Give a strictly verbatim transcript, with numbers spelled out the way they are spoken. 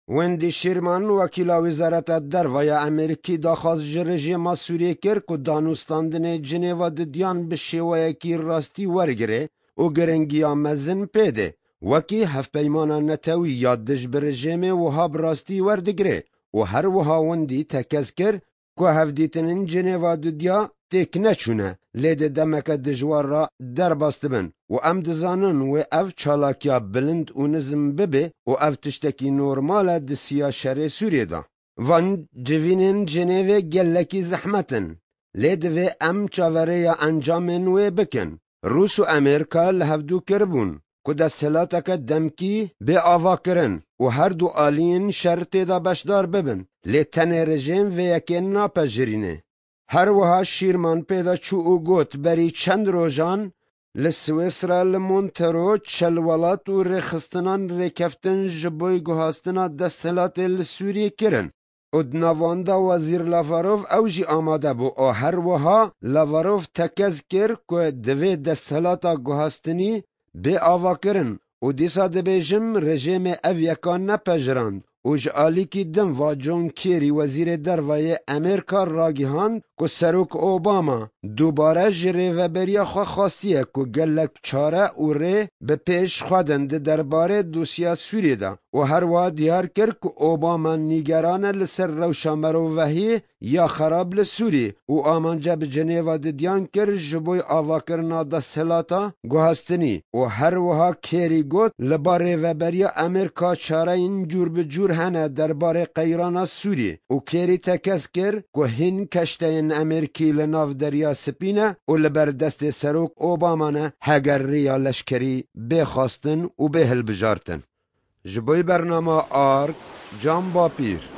Wendy Sherman, wekîla Wezareta Derve ya Amerîkî, daxwaz ji rejîma Sûriyê kir ku danûstandinê Cinêva didiyan bi şêweyekî rastî wergire û giringiya mezin pê de, wekî hevpeymana netewî ya dij bi rejîmê wiha bi rastî werdigire û her wiha Wendy tekez kir ku hevdîtinên Cinêva dudiya têk neçûne, lê di demeke dijwar re derbas dibin û em dizanin wê ev çalakiya bilind û nizm bibe û ev tiştekî normal e di siya şerê Sûriyê de. Van civînên Cinêvê gelekî zehmet in, lê divê em çaverêya encamên wê bikin. Rûs û Amerîka li hevdû kiribûn ku desthilateke demkî bê avakirin û her du aliyên şer tê de beşdar bibin, lê tenê rejîm vê yekê napejirîne. Her wiha Şîrman pê de çû û got, berî çend rojan li Swêsra, li Montero, çel welat û rêxistinan rêkeftin ji bo guhastina desthilatê li Sûriyê kirin. Û di nav wan de Wezîr Lavrov ew jî amade bû û her wiha Lavrov tekez kir ku divê desthilata guhastinî bê avakirin û dîsa dibêjim rejîmê ev yeka nepejirand û ji alîkî din va John Kerry, Wezîrê Derve yê Amerîka, ragihand ku Serok Obama dubare ji rêveberiya xwe xwastiye ku gelek çare û rê bi pêş xwe din di derbarê dosya Sûriyê de û her wiha diyar kir ku Obama nîgeran e li ser rewşa mirovahiyê ya xerab li Sûriyê û amance bi Cinêva didiyan kir ji bo avakirina desthilata guhastinî û her wiha Kerry got, li ba rêveberiya Amerîka çareyên cûr bi cûr hene derbarê qeyrana Sûriyê û Kerry tekez kir ku hîn keşteyên Amerîkî li nav Derya Spî ne û li ber destê Serok Obama ne heger rêya leşkerî bê xwestin û bê hilbijartin. Ji bo bernama Ark, Can Bapîr.